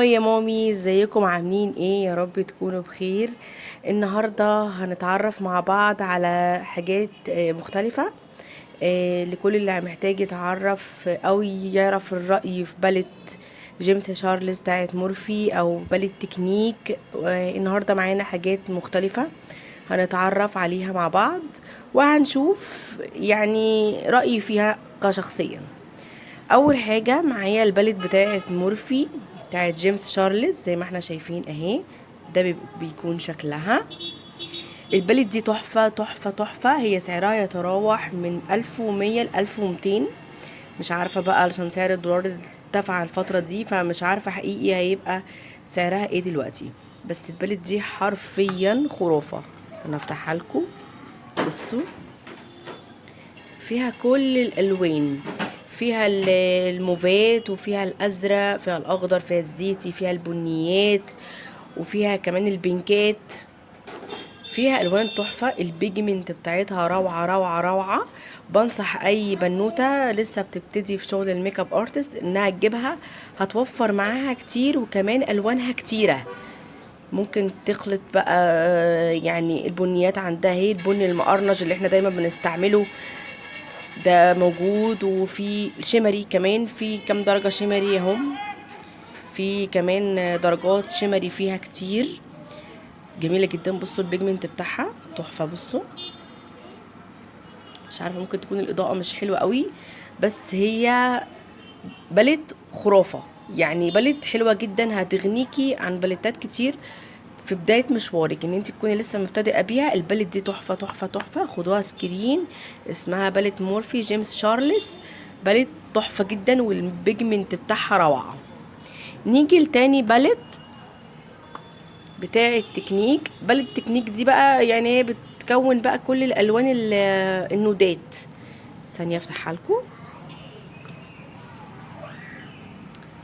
hi يا مامي، ازيكم؟ عاملين ايه؟ يا رب تكونوا بخير. النهارده هنتعرف مع بعض على حاجات مختلفة، لكل اللي محتاج يتعرف او يعرف الرأي في palette جيمس شارلز بتاعت مورفي او palette تكنيك. النهارده معانا حاجات مختلفة هنتعرف عليها مع بعض وهنشوف يعني رأيي فيها كشخصيا. اول حاجة معايا ال palette بتاعت مورفي بتاعت جيمس شارلز، زي ما احنا شايفين اهي، ده بيكون شكلها. ال palette دي تحفة تحفة تحفة. هي سعرها يتراوح من 1100 ل 1200، مش عارفة بقى علشان سعر الدولار ارتفع الفترة دي، فمش عارفة حقيقي هيبقى سعرها ايه دلوقتي. بس ال palette دي حرفيا خرافة. استنى افتحها لكم. بصوا فيها كل الالوان، فيها الموفات، وفيها الازرق، فيها الاخضر، فيها الزيتي، فيها البنيات، وفيها كمان البنكات، فيها الوان تحفة. ال pigment بتاعتها روعه روعه روعه. بنصح اي بنوته لسه بتبتدي في شغل ال makeup artist انها تجيبها، هتوفر معاها كتير، وكمان الوانها كتيرة. ممكن تخلط بقى يعني البنيات عندها، هي البني المقرنج اللي احنا دايما بنستعمله ده موجود، وفي shimmery كمان، في كام درجة shimmery اهم، في كمان درجات shimmery فيها كتير جميلة جدا. بصوا ال pigment بتاعها تحفة. بصوا مش عارفة ممكن تكون الإضاءة مش حلوة قوي، بس هي palette خرافة، يعني palette حلوة جدا، هتغنيكي عن باليتات كتير في بداية مشوارك، ان انت تكوني لسه مبتدئة بيها. ال palette دي تحفة تحفة تحفة، خدوها screen. اسمها palette مورفي جيمس شارلز، palette تحفة جدا وال pigment بتاعها روعة. نيجي لتاني palette بتاع التكنيك. palette تكنيك دي بقى يعني هي بتكون بقى كل الالوان النودات. ثانية افتحها لكم.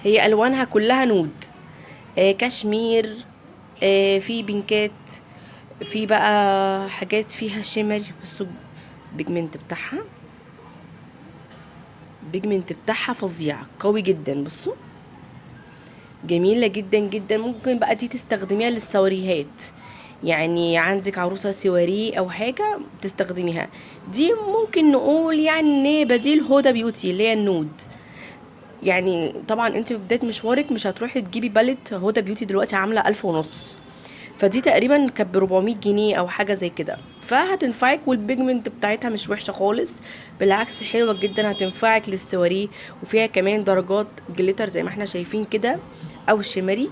هي الوانها كلها nude، كشمير، في بينكات، في بقى حاجات فيها shimmer. بصوا ال pigment بتاعها، ال pigment بتاعها فظيع قوي جدا. بصوا جميلة جدا جدا. ممكن بقى دي تستخدميها للسواريهات، يعني عندك عروسة سواري او حاجة تستخدميها دي. ممكن نقول يعني بديل هدى بيوتي اللي هي ال nude. يعني طبعا انت في بداية مشوارك مش هتروحي تجيبي palette هدى بيوتي دلوقتي عاملة ألف ونص، فدي تقريبا كانت ب400 جنيه او حاجة زي كده، فهتنفعك. وال pigment بتاعتها مش وحشة خالص، بالعكس حلوة جدا، هتنفعك للسواريه. وفيها كمان درجات glitter زي ما احنا شايفين كده، او shimmery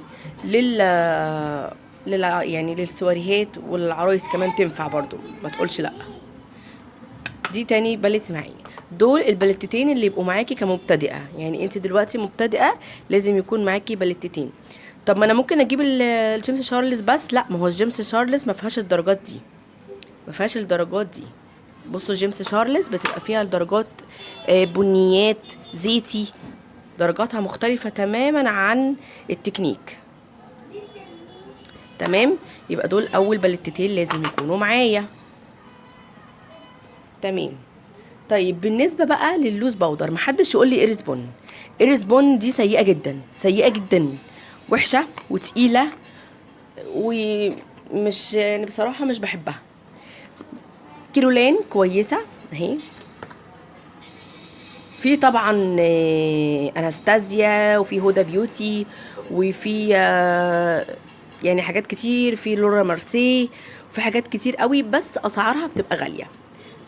يعني للسواريهات والعرايس كمان تنفع برضو، ما تقولش لا. دي تاني palette معايا. دول الباليتتين اللي يبقوا معاكي كمبتدئة، يعني انت دلوقتي مبتدئة لازم يكون معاكي باليتتين. طب ما انا ممكن اجيب الجيمس شارلز بس، لا، ما هو الجيمس شارلز ما فيهاش الدرجات دي، ما فيهاش الدرجات دي. بصوا جيمس شارلز بتبقى فيها الدرجات، بنيات، زيتي، درجاتها مختلفة تماما عن التكنيك. تمام، يبقى دول اول باليتتين لازم يكونوا معايا. تمام. طيب بالنسبة بقى لل loose powder، محدش يقول لي ايرسبون. ايرسبون دي سيئة جدا، سيئة جدا، وحشة وتقيلة، ومش يعني بصراحة مش بحبها. كيرولان كويسة اهي، في طبعا، اناستازيا، وفي هدى بيوتي، وفي حاجات كتير، في لورا مارسي، وفي حاجات كتير قوي، بس اسعارها بتبقى غالية.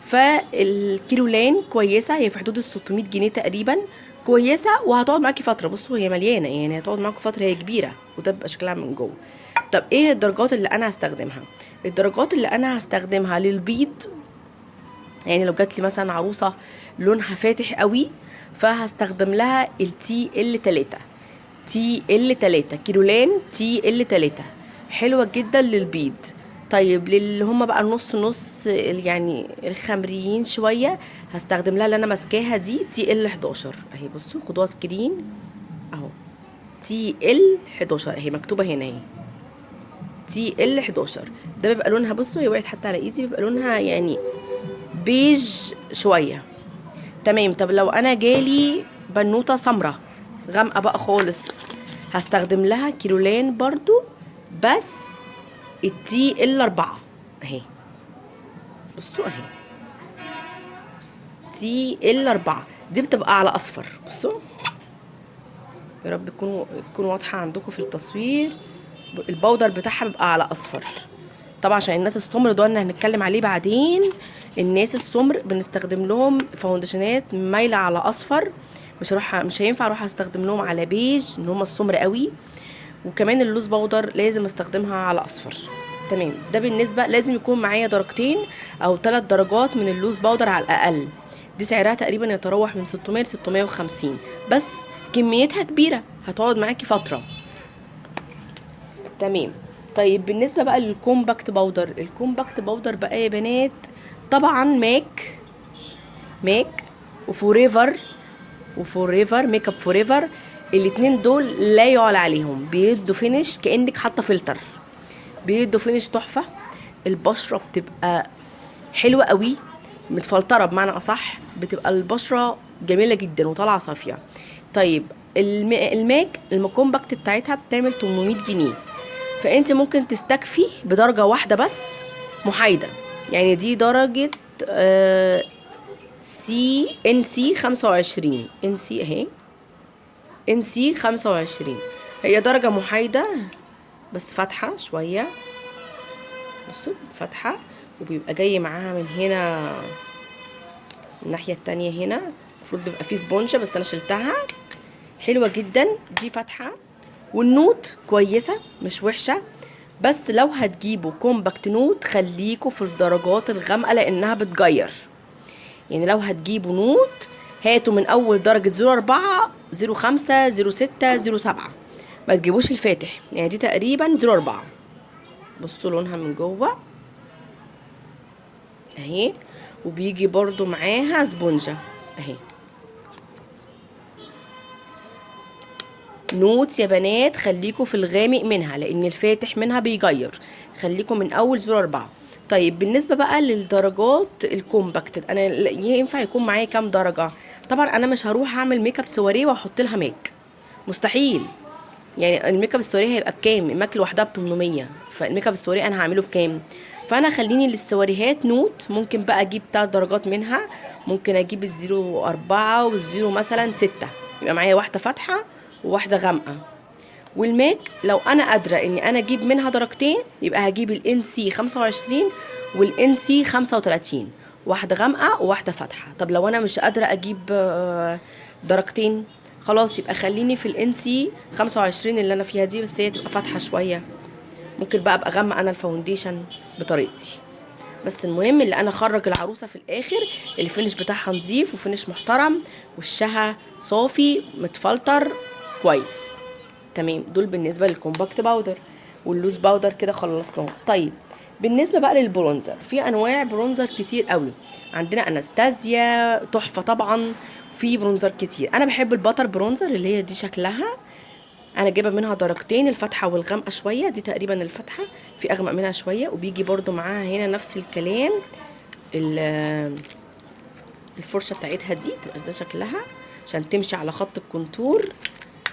فالكيرولان كويسة، هي في حدود ال 600 جنيه تقريبا، كويسة وهتقعد معاكي فترة. بصوا هي مليانة، يعني هتقعد معاكي فترة، هي كبيرة، وده بيبقى شكلها من جوه. طب ايه الدرجات اللي انا هستخدمها؟ الدرجات اللي انا هستخدمها للبيض، يعني لو جات لي مثلا عروسه لونها فاتح قوي، فهستخدم لها التي ال تلاتة، تي ال تلاتة، كيرولان تي ال تلاتة، حلوة جدا للبيض. طيب للي هم بقى النص نص، يعني الخمريين شوية، هستخدم لها اللي انا ماسكاها دي تي ال 11 اهي. بصوا خدوها screen اهو، تي ال 11 اهي مكتوبة هنا اهي، تي ال 11. ده بيبقى لونها، بصوا هي وقعت حتى على ايدي، بيبقى لونها يعني بيج شوية. تمام. طب لو انا جالي بنوتة سمرة غامقة بقى خالص، هستخدم لها كيرولان برضو، بس ال TL 4 اهي. بصوا اهي TL 4، دي بتبقى على اصفر. بصوا يا رب تكون واضحة عندكم في التصوير. ال powder بتاعها بيبقى على اصفر، طبعا عشان الناس السمر دول اللي هنتكلم عليه بعدين. الناس السمر بنستخدم لهم foundation ات مايلة على اصفر، مش هينفع اروح استخدم لهم على بيج ان هم السمر قوي. وكمان ال loose powder لازم استخدمها على اصفر. تمام، ده بالنسبة لازم يكون معايا درجتين او 3 درجات من ال loose powder على الاقل. دي سعرها تقريبا يتراوح من 600 ل 650، بس كميتها كبيرة هتقعد معاكي فترة. تمام. طيب بالنسبة بقى لل compact powder، ال compact powder بقى يا بنات طبعا ماك، ماك وفوريفر، وفوريفر Make Up For Ever، الاتنين دول لا يعلى عليهم، بيدوا finish كأنك حاطة فلتر، بيدوا finish تحفة. البشرة بتبقى حلوة قوي، متفلترة بمعنى أصح، بتبقى البشرة جميلة جدا وطالعة صافية. طيب الماك ال compact بتاعتها بتعمل 800 جنيه، فانت ممكن تستكفي بدرجة واحدة بس محايدة، يعني دي درجة سي NC 25، NC اهي، NC 25، هي درجة محايدة بس فاتحة شوية. بصوا فاتحة، وبيبقى جاي معاها من هنا الناحية التانية هنا المفروض بيبقى فيه سبونجة بس انا شلتها. حلوة جدا دي، فاتحة، وال nude كويسة مش وحشة، بس لو هتجيبوا compact nude خليكوا في الدرجات الغامقة لانها بتغير. يعني لو هتجيبوا nude هاتوا من اول درجة zero أربعة، zero خمسة، zero ستة، zero سبعة، ما تجيبوش الفاتح. يعني دي تقريبا zero أربعة. بصوا لونها من جوه اهي، وبيجي برضو معاها سبونجة اهي. nude يا بنات خليكوا في الغامق منها لان الفاتح منها بيغير، خليكوا من اول zero أربعة. طيب بالنسبة بقى للدرجات ال compact، انا ينفع يكون معايا كام درجة؟ طبعا انا مش هروح اعمل make up سواريه واحط لها ماك، مستحيل. يعني ال make up السواريه هيبقى بكام؟ الماك لوحدها ب 800، فال make up السواريه انا هعمله بكام؟ فانا خليني للسواريهات nude، ممكن بقى اجيب 3 درجات منها، ممكن اجيب ال zero 4 وال zero مثلا 6، يبقى معايا واحدة فاتحة وواحدة غامقة. والماك لو انا قادرة اني انا اجيب منها درجتين يبقى هجيب ال NC 25 وال NC 35، واحدة غامقة وواحدة فاتحة. طب لو انا مش قادرة اجيب درجتين خلاص يبقى خليني في ال NC 25 اللي انا فيها دي، بس هي تبقى فاتحة شوية، ممكن بقى ابقى غامقة انا ال foundation بطريقتي. بس المهم اللي انا اخرج العروسة في الاخر ال finish بتاعها نظيف و finish محترم، وشها صافي متفلتر كويس. تمام، دول بالنسبة لل compact powder وال loose powder كده خلصناه. طيب بالنسبة بقى لل bronzer، في انواع bronzer كتير قوي، عندنا اناستازيا تحفة طبعا، في bronzer كتير. انا بحب ال butter bronzer اللي هي دي شكلها، انا جايبه منها درجتين، الفاتحة والغامقه شوية، دي تقريبا الفاتحة، في اغمق منها شوية، وبيجي برضو معاها هنا نفس الكلام الفرشة بتاعتها دي تبقى ده شكلها عشان تمشي على خط ال contour.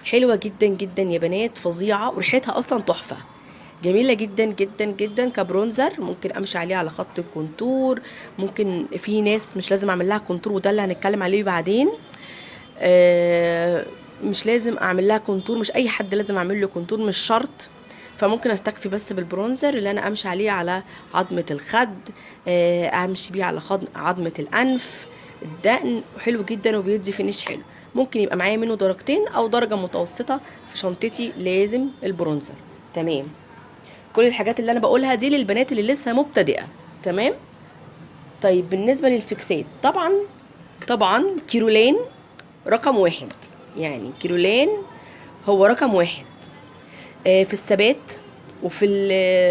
حلوة جدا جدا يا بنات، فظيعة، وريحتها اصلا تحفة، جميلة جدا جدا جدا ك bronzer. ممكن امشي عليه على خط ال contour، ممكن في ناس مش لازم اعمل لها contour، وده اللي هنتكلم عليه بعدين. مش لازم اعمل لها contour، مش اي حد لازم اعمل له contour، مش شرط. فممكن استكفي بس بال bronzer اللي انا امشي عليه على عظمه الخد، امشي بيه على عظمه الانف، الدقن، حلو جدا وبيدي finish حلو. ممكن يبقى معايا منه درجتين او درجه متوسطه في شنطتي، لازم ال bronzer. تمام، كل الحاجات اللي انا بقولها دي للبنات اللي لسه مبتدئة. تمام. طيب بالنسبة للفيكسات، طبعا كيرولان رقم 1، يعني كيرولان هو رقم 1، في الثبات وفي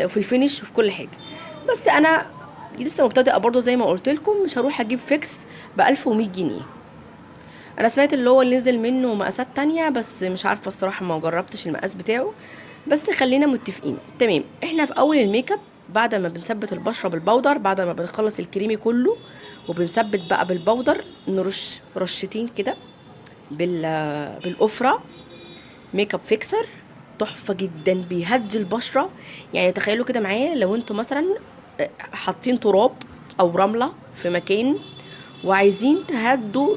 وفي ال finish وفي كل حاجة. بس انا لسه مبتدئة برضو زي ما قلت لكم، مش هروح اجيب fix ب1100 جنيه. انا سمعت اللي هو اللي نزل منه مقاسات تانية، بس مش عارفه الصراحة، ما جربتش المقاس بتاعه، بس خلينا متفقين. تمام، احنا في اول ال make up بعد ما بنثبت البشرة بال powder، بعد ما بنخلص الكريمي كله وبنثبت بقى بال powder، نرش رشتين كده بالقفره. makeup fixer تحفة جدا، بيهدي البشرة. يعني تخيلوا كده معايا لو انتوا مثلا حاطين تراب او رملة في مكان وعايزين تهدوا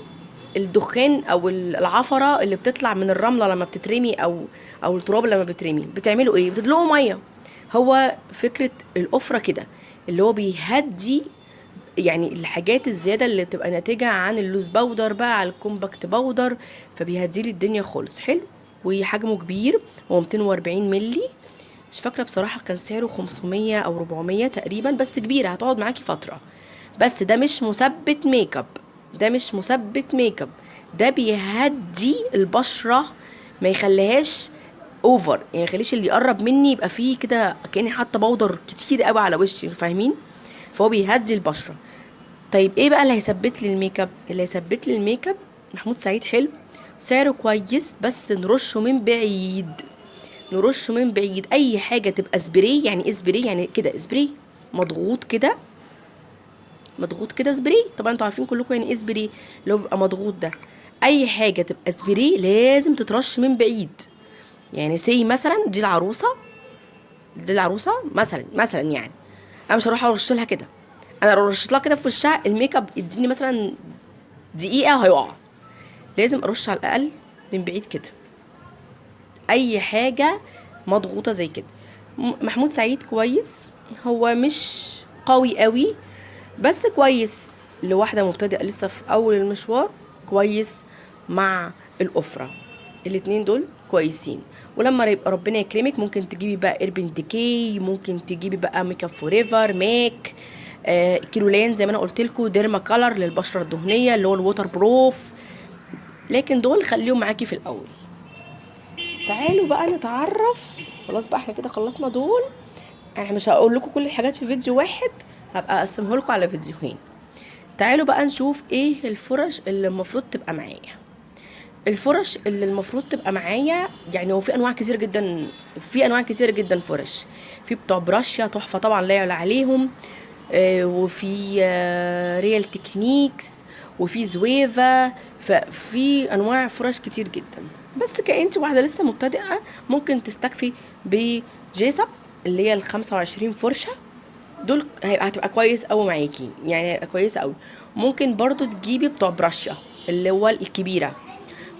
الدخان او العفره اللي بتطلع من الرملة لما بتترمي او التراب لما بترمي، بتعملوا ايه؟ بتدلقوا مية. هو فكرة القفره كده، اللي هو بيهدي يعني الحاجات الزيادة اللي بتبقى ناتجة عن ال loose powder بقى على ال compact powder، فبيهدي لي الدنيا خالص. حلو، وحجمه كبير، هو 240 ملي، مش فاكره بصراحة كان سعره 500 او 400 تقريبا، بس كبيرة هتقعد معاكي فترة. بس ده مش مثبت ميك اب، ده مش مثبت ميك اب، ده بيهدي البشرة، ما يخليهاش over، يعني ما يخليش اللي يقرب مني يبقى فيه كده كاني حاطه powder كتير قوي على وشي، فاهمين؟ فهو بيهدي البشرة. طيب ايه بقى اللي هيثبت لي الميك اب؟ اللي هيثبت لي الميك اب محمود سعيد، حلو، سعره كويس، بس نرشه من بعيد، نرشه من بعيد. اي حاجة تبقى سبراي، يعني ايه سبراي؟ يعني كده سبراي مضغوط كده، مضغوط كده سبراي. طبعا انتوا عارفين كلكم يعني ايه سبراي، اللي هو بيبقى مضغوط ده. اي حاجة تبقى سبراي لازم تترش من بعيد. يعني say مثلا دي العروسة، دي العروسة مثلا، مثلا يعني انا مش هروح ارش لها كده، انا لو رشيت لها كده في وشها الميك اب يديني مثلا دقيقة هيقع. لازم ارش على الاقل من بعيد كده، اي حاجة مضغوطه زي كده. محمود سعيد كويس، هو مش قوي قوي بس كويس لواحدة مبتدئة لسه في اول المشوار، كويس مع القفره، الاتنين دول كويسين. ولما يبقى ربنا يكرمك ممكن تجيبي بقى Urban Decay، ممكن تجيبي بقى Make Up For Ever، MAC، Kryolan زي ما انا قلت لكم، Dermacolor للبشره الدهنية اللي هو ال waterproof، لكن دول خليهم معاكي في الاول. تعالوا بقى نتعرف، خلاص بقى احنا كده خلصنا دول. انا مش هقول لكم كل الحاجات في فيديو واحد، هبقى اقسمه لكم على فيديوهين. تعالوا بقى نشوف ايه الفرش اللي المفروض تبقى معايا. الفرش اللي المفروض تبقى معايا، يعني هو في انواع كتير جدا، في انواع كتير جدا فرش. في بتوع براشيا تحفة طبعا لا يعلى عليهم، وفي Real Techniques، وفي Zoeva، ففي انواع فرش كتير جدا. بس كأنت واحدة لسه مبتدئة ممكن تستكفي ب Jessup اللي هي ال25 فرشه دول، هتبقى كويس قوي معاكي، يعني هيبقى كويس قوي. ممكن برضو تجيبي بتوع براشيا اللي هو الكبيرة،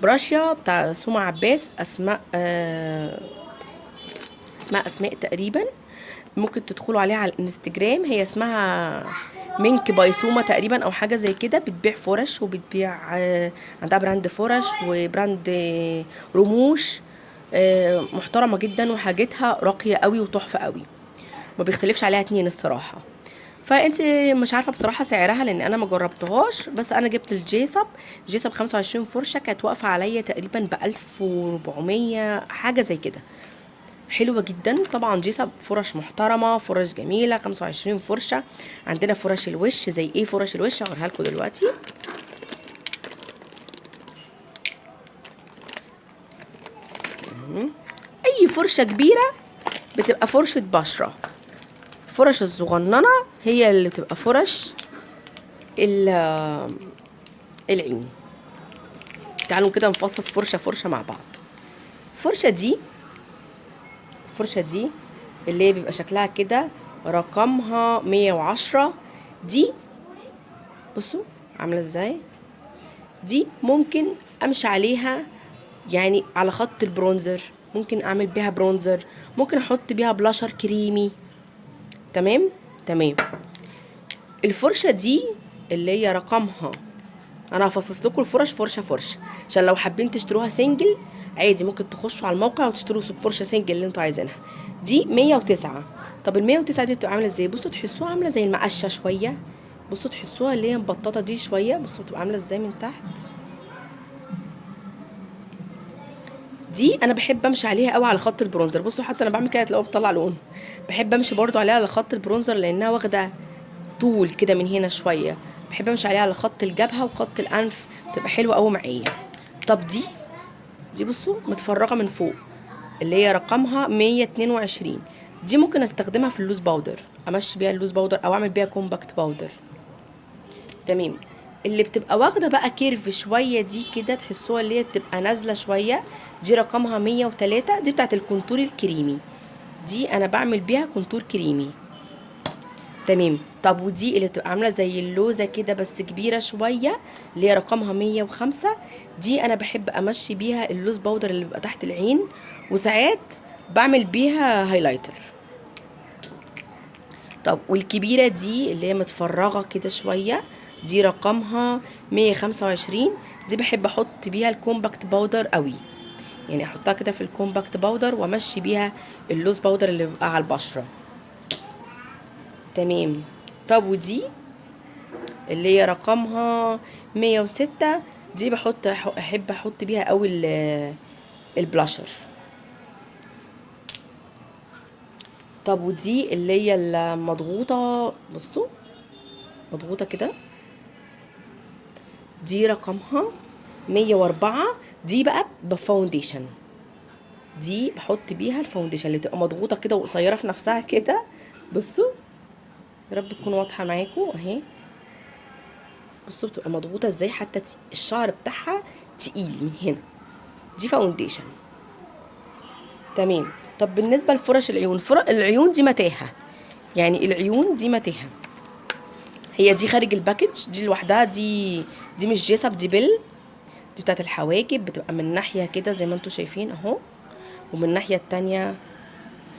براشيا بتاع سوما عباس، اسماء، اسمها اسماء تقريبا، ممكن تدخلوا عليها على الانستجرام، هي اسمها مينك by سوما تقريبا او حاجة زي كده. بتبيع فرش وبتبيع، عندها brand فرش و brand، رموش، محترمه جدا وحاجتها راقية قوي وتحفه قوي، ما بيختلفش عليها اتنين الصراحة. فانت مش عارفه بصراحة سعرها لان انا ما جربتهاش، بس انا جبت ال Jessup، Jessup 25 فرشه كانت واقفة عليا تقريبا ب1400 حاجة زي كده، حلوة جدا. طبعا Jessup فرش محترمه، فرش جميلة، 25 فرشه. عندنا فرش الوش زي ايه؟ فرش الوش هوريها لكم دلوقتي. اي فرشه كبيرة بتبقى فرشه بشره، الفرش الصغننه هي اللي بتبقى فرش العين. تعالوا كده نفصص فرشه فرشه مع بعض. الفرشة دي اللي هي بيبقى شكلها كده، رقمها 110. دي بصوا عامله ازاي، دي ممكن امشي عليها يعني على خط ال bronzer، ممكن اعمل بيها bronzer، ممكن احط بيها بلاشر كريمي. تمام تمام. الفرشة دي اللي هي رقمها، انا هفصص لكم الفرش فرشه فرشه عشان لو حابين تشتروها single عادي، ممكن تخشوا على الموقع وتشتروا فرشه single اللي انتوا عايزينها. دي 109. طب ال 109 دي بتبقى عامله ازاي؟ بصوا تحسوها عامله زي المقشه شوية، بصوا تحسوها اللي هي مبططه دي شوية، بصوا بتبقى عامله ازاي من تحت. دي انا بحب امشي عليها قوي على خط ال bronzer، بصوا حتى انا بعمل كده تلاقوها بتطلع لون. بحب امشي برضو عليها على خط ال bronzer لانها واخده طول كده من هنا شوية، بحب امشي عليها على خط الجبهة وخط الانف، بتبقى حلوة قوي معايا. طب دي بصوا متفرغه من فوق اللي هي رقمها 122، دي ممكن استخدمها في ال loose powder، امشي بيها ال loose powder او اعمل بيها compact powder. تمام. اللي بتبقى واخده بقى curve شوية دي كده، تحسوها اللي هي بتبقى نازله شوية، دي رقمها 103، دي بتاعت ال contour الكريمي، دي انا بعمل بيها contour كريمي. تمام. طب ودي اللي بتبقى عامله زي اللوزه كده بس كبيرة شوية، اللي هي رقمها 105، دي انا بحب امشي بيها ال loose powder اللي بيبقى تحت العين، وساعات بعمل بيها highlighter. طب والكبيرة دي اللي هي متفرغه كده شوية، دي رقمها 125، دي بحب احط بيها ال compact powder قوي، يعني احطها كده في ال compact powder وامشي بيها ال loose powder اللي بيبقى على البشرة. تمام. طب ودي اللي هي رقمها 106، دي احب احط بيها قوي البلاشر. طب ودي اللي هي المضغوطه، بصوا مضغوطه كده، دي رقمها 104، دي بقى ب foundation، دي بحط بيها ال foundation اللي تبقى مضغوطه كده وقصيره في نفسها كده. بصوا يا رب تكون واضحة معاكم اهي، بصوا بتبقى مضغوطه ازاي، حتى الشعر بتاعها تقيل من هنا، دي foundation. تمام. طب بالنسبة لفرش العيون، العيون دي متاهه، يعني العيون دي متاهه، هي دي خارج ال package، دي لوحدها، دي مش جيسب، دي بيل، دي بتاعت الحواجب، بتبقى من ناحية كده زي ما انتم شايفين اهو، ومن الناحية التانية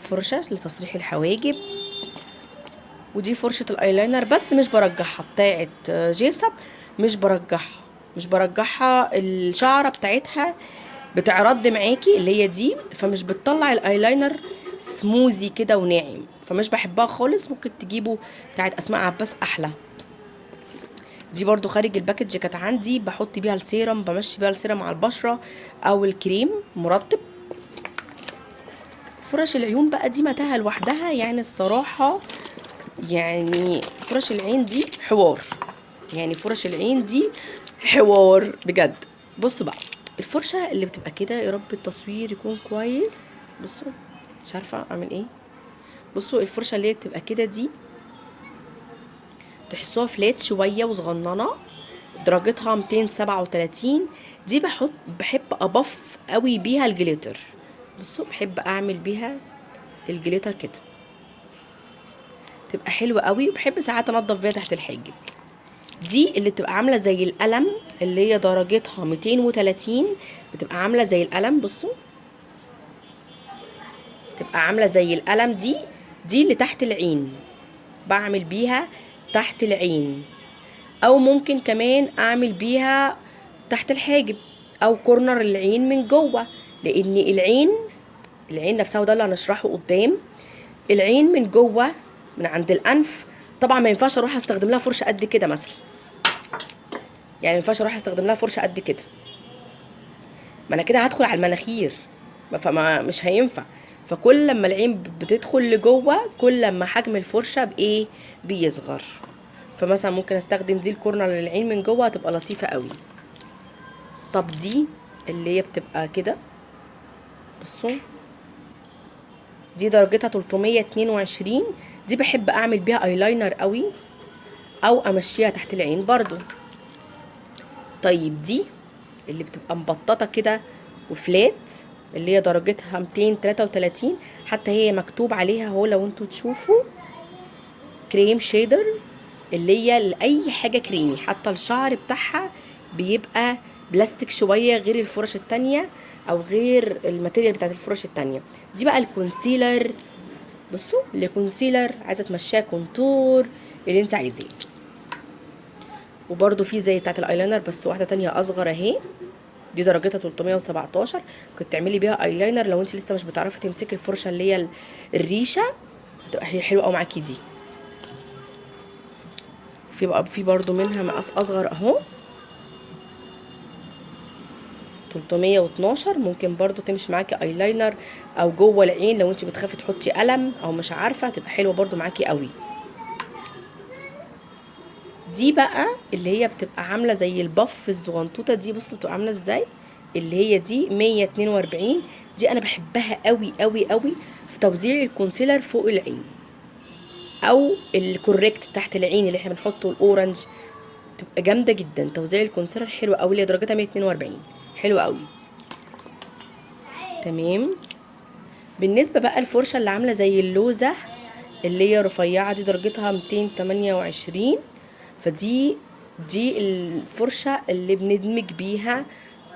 فرشه لتصريح الحواجب، ودي فرشه الايلاينر بس مش برجعها، بتاعت جيسب مش برجعها، الشعرة بتاعتها بتعرض معاكي اللي هي دي، فمش بتطلع ال eyeliner smooth كده وناعم، فمش بحبها خالص. ممكن تجيبوا بتاعت اسماء عباس احلى. دي برضو خارج ال package كانت عندي، بحط بيها السيرم، بمشي بيها السيرم على البشرة او الكريم مرطب. فرش العيون بقى دي متاهه لوحدها، يعني الصراحة يعني فرش العين دي حوار، يعني فرش العين دي حوار بجد. بصوا بقى الفرشة اللي بتبقى كده، يا رب التصوير يكون كويس، بصوا مش عارفه اعمل ايه. بصوا الفرشة اللي هي بتبقى كده دي تحسوها فلات شوية وصغننه، درجتها 237، دي بحب ابف قوي بيها ال glitter. بصوا بحب اعمل بيها ال glitter كده، تبقى حلوة قوي، وبحب ساعات انضف بيها تحت الحاجب. دي اللي بتبقى عامله زي القلم، اللي هي درجتها 230، بتبقى عامله زي القلم. بصوا تبقى عامله زي القلم، دي اللي تحت العين، بعمل بيها تحت العين، او ممكن كمان اعمل بيها تحت الحاجب او corner العين من جوه، لان العين نفسها، وده اللي هنشرحه قدام، العين من جوه من عند الانف طبعا ما ينفعش اروح استخدم لها فرشه قد كده مثلا، يعني ما ينفعش اروح استخدم لها فرشه قد كده، ما انا كده هدخل على المناخير، فما مش هينفع. فكل لما العين بتدخل لجوه كل لما حجم الفرشة بايه بيصغر. فمثلا ممكن استخدم دي ال corner للعين من جوه، هتبقى لطيفة قوي. طب دي اللي هي بتبقى كده، بصوا دي درجتها 322، دي بحب اعمل بيها ايلاينر قوي او امشيها تحت العين برضو. طيب دي اللي بتبقى مبططه كده و flat، اللي هي درجتها 233، حتى هي مكتوب عليها اهو لو انتوا تشوفوا cream shader، اللي هي لاي حاجة كريمي، حتى الشعر بتاعها بيبقى بلاستيك شوية غير الفرش التانية او غير ال material بتاعت الفرش التانية. دي بقى ال concealer، بصوا ال concealer عايزه تمشيها contour اللي انت عايزاه. وبرده في زي بتاعت الايلاينر بس واحدة تانية اصغر اهي، دي درجتها 317، كنت تعملي بيها ايلاينر لو انت لسه مش بتعرفي تمسكي الفرشة اللي هي الريشة، هتبقى هي حلوة قوي معاكي دي. في بقى في برده منها مقاس اصغر اهو 312، ممكن برضو تمشي معاكي ايلاينر او جوه العين لو انت بتخافي تحطي قلم او مش عارفه، هتبقى حلوة برضو معاكي قوي. دي بقى اللي هي بتبقى عامله زي ال puff الزغنطوطه دي، بصوا بتبقى عامله ازاي، اللي هي دي 142، دي انا بحبها قوي قوي قوي في توزيع ال concealer فوق العين او ال correct تحت العين اللي احنا بنحطه ال orange، بتبقى جامدة جدا. توزيع ال concealer حلو قوي، اللي درجتها 142 حلو قوي. تمام. بالنسبة بقى الفرشة اللي عامله زي اللوزه اللي هي رفيعة دي درجتها 228، فدي الفرشة اللي بندمج بيها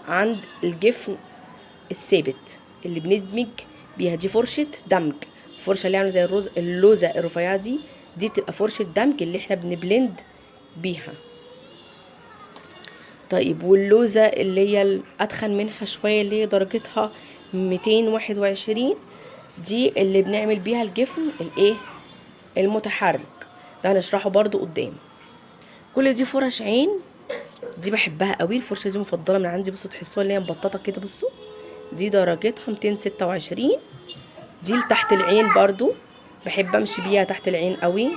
عند الجفن الثابت، اللي بندمج بيها دي فرشه دمج. الفرشة اللي عامله زي الروز اللوزه الرفيعة دي بتبقى فرشه دمج اللي احنا بن blend بيها. طيب واللوزه اللي هي الاتخن منها شوية اللي هي درجتها 221، دي اللي بنعمل بيها الجفن الايه المتحرك، ده هنشرحه برضو قدام. كل دي فرش عين، دي بحبها قوي الفرشة دي، مفضلة من عندي. بصوا تحسوها اللي هي مبططه كده، بصوا دي درجتها 226، دي لتحت العين برضو بحب امشي بيها تحت العين قوي.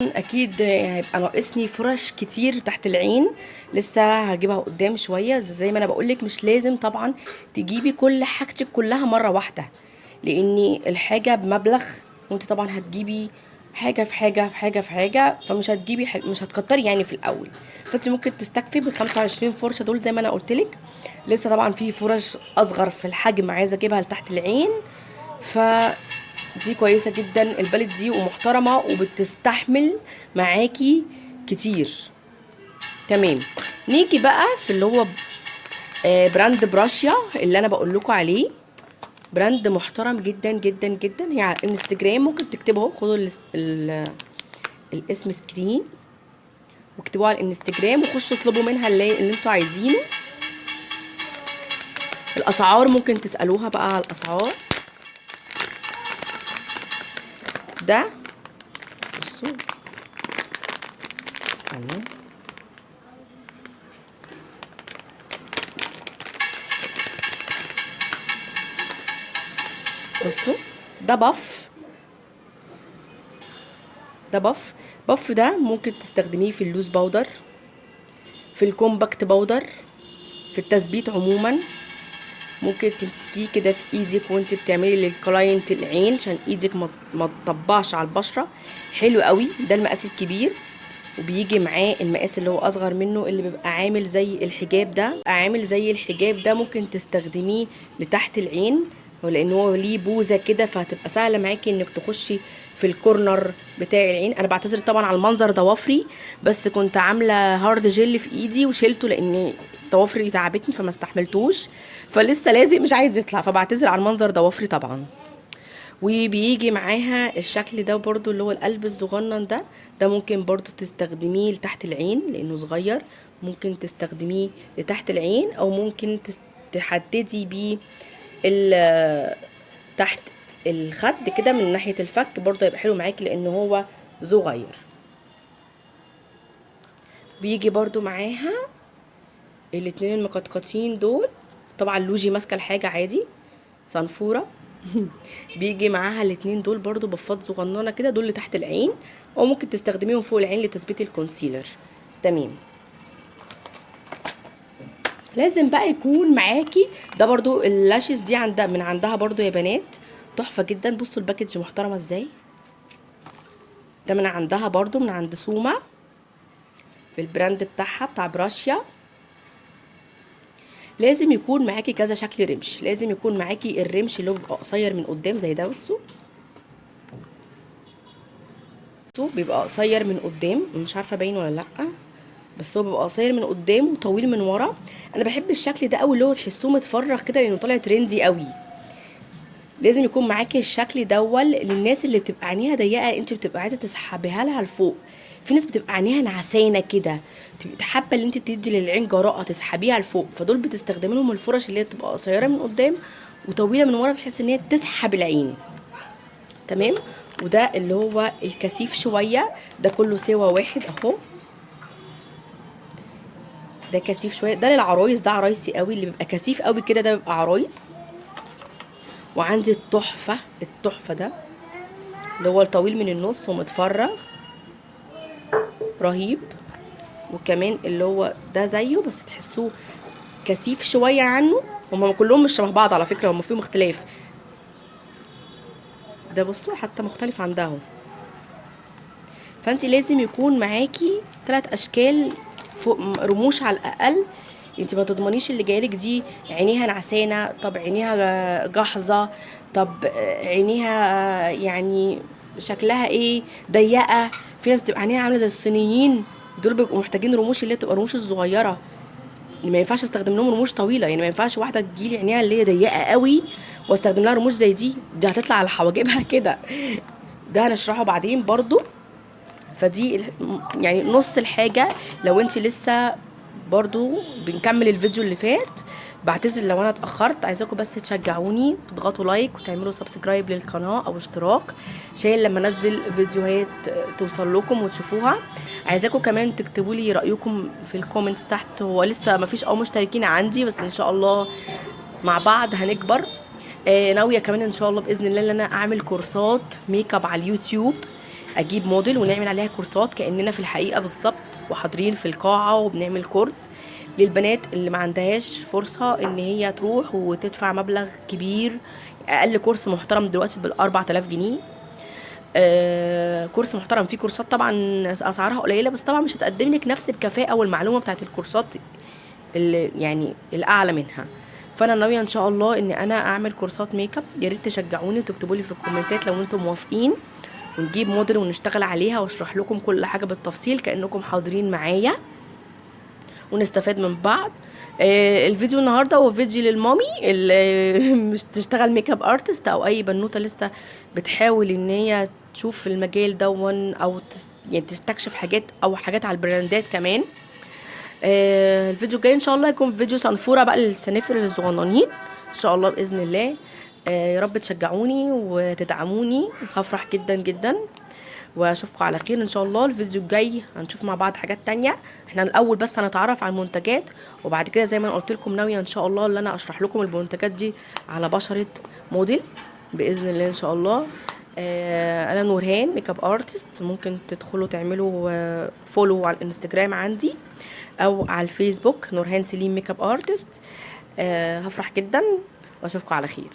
اكيد هيبقى ناقصني فرش كتير تحت العين، لسه هجيبها قدام شوية. زي ما انا بقولك مش لازم طبعا تجيبي كل حاجتك كلها مرة واحدة، لان الحاجة بمبلغ وانت طبعا هتجيبي حاجة في حاجة في حاجة في حاجة، فمش هتجيبي مش هتكتري يعني في الاول. فانت ممكن تستكفي بال 25 فرشه دول زي ما انا قلتلك. لسه طبعا في فرش اصغر في الحجم عايزه اجيبها لتحت العين، ف دي كويسة جدا ال palette دي ومحترمه وبتستحمل معاكي كتير. تمام. نيجي بقى في اللي هو brand براشيا اللي انا بقول لكم عليه، brand محترم جدا جدا جدا. هي على الانستجرام ممكن تكتبه، خدوا الاسم screen واكتبوه على الانستجرام وخشوا اطلبوا منها اللي انتوا عايزينه. الاسعار ممكن تسالوها بقى على الاسعار. ده بصوا استنوا، بصوا ده puff، ده puff puff ده ممكن تستخدميه في ال loose powder، في ال compact powder، في التثبيت عموما. ممكن تمسكيه كده في ايدك وانت بتعملي لل client العين عشان ايدك ما تطبعش على البشرة. حلو قوي. ده المقاس الكبير، وبيجي معاه المقاس اللي هو اصغر منه اللي بيبقى عامل زي الحجاب ده، عامل زي الحجاب ده ممكن تستخدميه لتحت العين، ولان هو ليه بوزه كده فهتبقى سهلة معاكي انك تخشي في ال corner بتاع العين. انا بعتذر طبعا على المنظر ضوافري، بس كنت عامله hard gel في ايدي وشيلته لان ضوافري تعبتني فما استحملتوش، فلسه لازق مش عايز يطلع، فبعتذر على المنظر ضوافري طبعا. وبيجي معاها الشكل ده برضو اللي هو القلب الصغنن ده، ده ممكن برضو تستخدميه لتحت العين لانه صغير، ممكن تستخدميه لتحت العين او ممكن تحددي بيه تحت الخد كده من ناحية الفك، برضو هيبقى حلو معاكي لان هو صغير. بيجي برضو معاها الاتنين المقطقطين دول، طبعا لوجي ماسكة الحاجة عادي صنفورة. بيجي معاها الاتنين دول برضو بفات صغننة كده، دول لتحت العين او ممكن تستخدميهم فوق العين لتثبيت ال concealer. تمام. لازم بقى يكون معاكي ده برضو ال lashes دي عندها من عندها برضو يا بنات، تحفة جدا. بصوا ال package محترمة ازاي، ده من عندها برضو، من عند سوما في ال brand بتاعها بتاع براشيا. لازم يكون معاكي كذا شكل رمش، لازم يكون معاكي الرمش اللي هو بيبقى قصير من قدام زي ده، بصوا بيبقى قصير من قدام، مش عارفه باين ولا لا، بس هو بيبقى قصير من قدام وطويل من ورا. انا بحب الشكل ده قوي اللي هو تحسوه متفرغ كده لانه طالع trendy قوي. لازم يكون معاكي الشكل دول للناس اللي بتبقى عينيها ضيقه، انت بتبقى عايزه تسحبيها لها لفوق. في ناس بتبقى عينيها نعسانه كده، تبقى حابة ان انت تدي للعين جراءه تسحبيها لفوق، فدول بتستخدمي لهم الفرش اللي هي بتبقى قصيرة من قدام وطويلة من ورا بحيث ان هي تسحب العين. تمام. وده اللي هو الكثيف شوية، ده كله سوا واحد اهو، ده كثيف شوية، ده للعرايس، ده عرايسي قوي اللي بيبقى كثيف قوي كده، ده بيبقى عرايس. وعندي التحفة، التحفة ده اللي هو الطويل من النص ومتفرغ رهيب، وكمان اللي هو ده زيه بس تحسوه كثيف شوية عنه. هما كلهم مش شبه بعض على فكرة، هما فيهم اختلاف. ده بصوا حتى مختلف عن ده اهو. فانت لازم يكون معاكي 3 اشكال فوق رموش على الاقل. انت ما تضمنيش اللي جايلك دي عينيها نعسانه، طب عينيها جحظه، طب عينيها يعني شكلها ايه، ضيقه. في ناس بتبقى عينيها عامله زي الصينيين، دول بيبقوا محتاجين رموش اللي هي بتبقى رموش الصغيرة، ما ينفعش استخدم لهم رموش طويلة. يعني ما ينفعش واحدة تجيلي عينيها اللي هي ضيقه قوي واستخدم لها رموش زي دي، دي هتطلع على حواجبها كده. ده هنشرحه بعدين برضو. فدي يعني نص الحاجة. لو انت لسه برضو بنكمل الفيديو اللي فات، بعتذر لو انا اتاخرت، عايزاكم بس تشجعوني، تضغطوا like وتعملوا subscribe للقناة او اشتراك عشان لما انزل فيديوهات توصل لكم وتشوفوها. عايزاكم كمان تكتبوا لي رايكم في ال comments تحت. هو لسه ما فيش او مشتركين عندي، بس ان شاء الله مع بعض هنكبر. ناوية كمان ان شاء الله باذن الله ان انا اعمل كورسات ميك اب على اليوتيوب، اجيب موديل ونعمل عليها كورسات كاننا في الحقيقة بالظبط وحاضرين في القاعة وبنعمل كورس للبنات اللي ما عندهاش فرصة ان هي تروح وتدفع مبلغ كبير. اقل كورس محترم دلوقتي بال4000 جنيه. كورس محترم. في كورسات طبعا اسعارها قليله، بس طبعا مش هتقدم لك نفس الكفاءة والمعلومه بتاعت الكورسات اللي يعني الاعلى منها. فانا ناوية ان شاء الله ان انا اعمل كورسات ميك اب، يا ريت تشجعوني وتكتبوا لي في الكومنتات لو انتم موافقين، ونجيب موديل ونشتغل عليها واشرح لكم كل حاجة بالتفصيل كانكم حاضرين معايا ونستفاد من بعض. الفيديو النهارده هو فيديو للمامي اللي مش تشتغل makeup artist او اي بنوته لسه بتحاول ان هي تشوف المجال دون او يعني تستكشف حاجات او حاجات على البراندات كمان. الفيديو الجاي ان شاء الله هيكون فيديو سنفوره بقى للسنافر الصغننين ان شاء الله باذن الله. يا رب تشجعوني وتدعموني، هفرح جدا جدا، واشوفكم على خير ان شاء الله. الفيديو الجاي هنشوف مع بعض حاجات تانية. احنا الاول بس هنتعرف على المنتجات، وبعد كده زي ما انا قلت لكم ناوية ان شاء الله ان انا اشرح لكم المنتجات دي على بشره موديل باذن الله ان شاء الله. انا نورهان makeup artist، ممكن تدخلوا تعملوا follow على الانستجرام عندي او على الفيسبوك نورهان سليم makeup artist. هفرح جدا واشوفكم على خير.